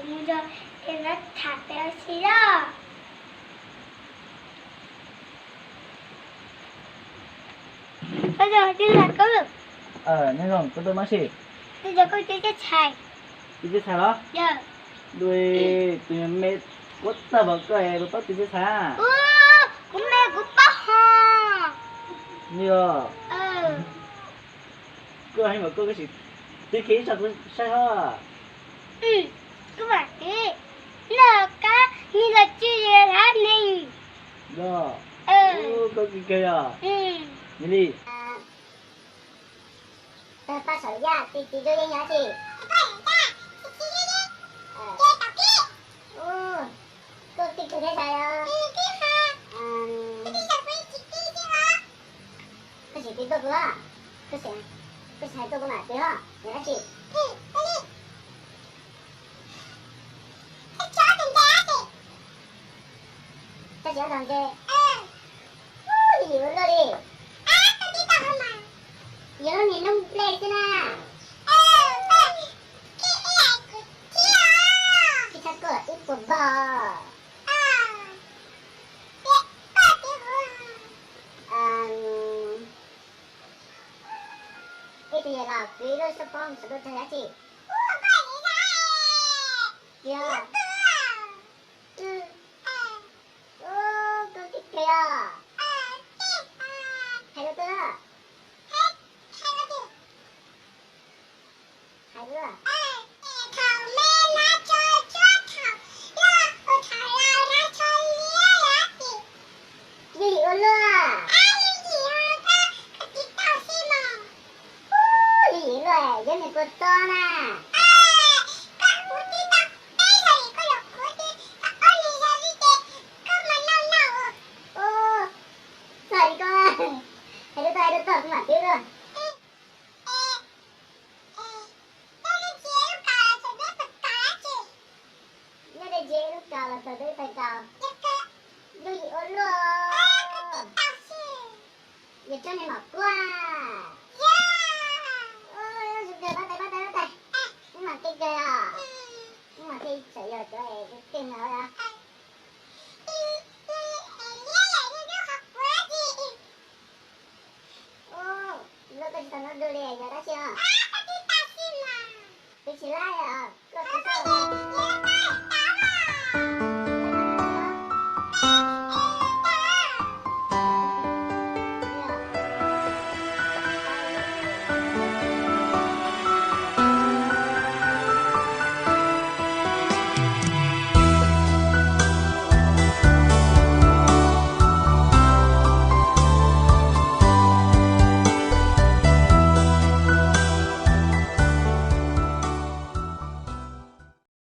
Mus yog es lawv tham pem ua si lawm. Koj yog tij laug Koob. Nyob zoo, koj tuaj ua dab tsi? Tuaj yos koj tij thiab txhais. Tij thiab txhais los? Yog. Dua, tus me kuab tag npaum koj es puas paub tij thiab txhais? Kuv me kuv paub ho. Yog. Koj heev npaum koj, koj sim twb kiag ib zaug kuv saib os. Kuv mam twv, noj qab nyiag los tsw hlab neeg. Koj kawg kiag yog. Yog li. Pab saum yaj txi txiv zoo yeej yog tsi? Koj tij kawg thiab txhais os. Koj sim twv tuaj kuv, koj sim hais tuaj kuv mam twv os, yog dab tsi? Txhob tsis ob tog ntse. Ub, yim ua luaj li. Yog lub niag noob nplej xwb na. Tsis txhob koj ib puas npog. Ib tug yog los kwv lub xab phob saum ntuj tag dab tsi? Tsis yog. Koj tij kawg os. Hais rau koj. Hais rau. Yog yim ua luaj. Yog yim luaj, yuav niam puas txo na. Txog li koj, hais rau tau, hais rau tau, kuv mam twv dua. Nyob deb ntsia lub kaus los txog twb pais kaus. Yog yim ua luaj. Yog tsob niag mom kuab. Zoo kawg, pab tais, pab tais, pab tais. Wb mam kev kawg os. Wb mam thiaj txawm yog cov es keej no os.